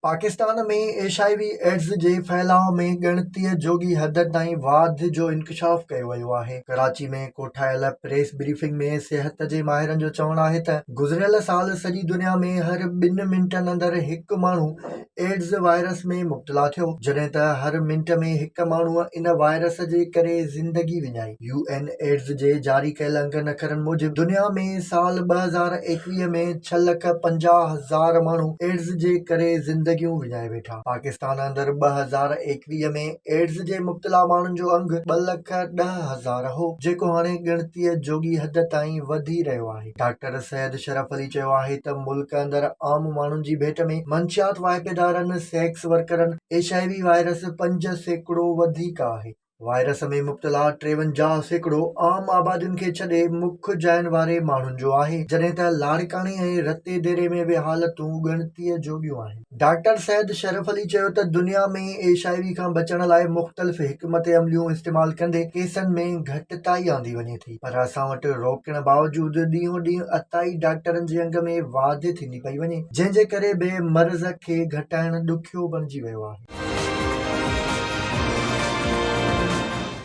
Pakistan ۾ H I V AIDS جي ڦهلاء ۾ ڳڻتيء جوڳي حد تائين واڌ جو انڪشاف ڪيو ويو آهي. ڪراچي ۾ ڪوٺايل پريس بريفنگ ۾ صحت جي ماهرن جو چوڻ آهي ته گذريل سال سڄي دنيا ۾ هر ٻن منٽن اندر هڪ ماڻهو ايڊز وائرس ۾ مبتلا ٿيو، جڏهن ته هر منٽ ۾ هڪ ماڻهوء ان وائرس جي ڪري زندگي وڃائي. يو اين ايڊز جي جاري ڪيل انگن اکرن موجب دنيا ۾ سال 2021 ۾ ڇهه لک 50 هزار ماڻهو ايڊز جي ڪري زندگيون وڃائي ويٺا. پاڪستان اندر 2021 ۾ ايڊز جي مبتلا ماڻهن جو انگ ٻه لک 10 هزار هو، جيڪو هاڻي ڳڻتيء جوڳي حد تائين وڌي رهيو آهي. ڊاڪٽر سيد شرف علي چيو آهي ته ملڪ اندر عام ماڻهن جي ڀيٽ ۾ منشيات واهپيدارن، سيڪس ورڪرن، ايڇ I V virus 5% وڌيڪ آهي. وائرس ۾ مبتلا 53% عام آبادين کي ڇڏي مک جاين واري ماڻهن جو آهي، جڏهن ته لاڙڪاڻي ۽ رتي ديري ۾ به حالتون ڳڻتيء جوڳيون آهن. ڊاڪٽر سيد شرف علي چيو ته دنيا ۾ ايڇ I V کان بچڻ لاء مختلف حڪمت عمليون استعمال ڪندي ڪيسن ۾ گهٽتائي آندي وڃي ٿي پر اسان وٽ روڪڻ باوجود ڏينهون ڏينهن عطائي ڊاڪٽرن جي انگ ۾ واڌ ٿيندي پئي وڃي، جنهن جي ڪري به مرض کي گهٽائڻ ڏکيو بڻجي ويو آهي.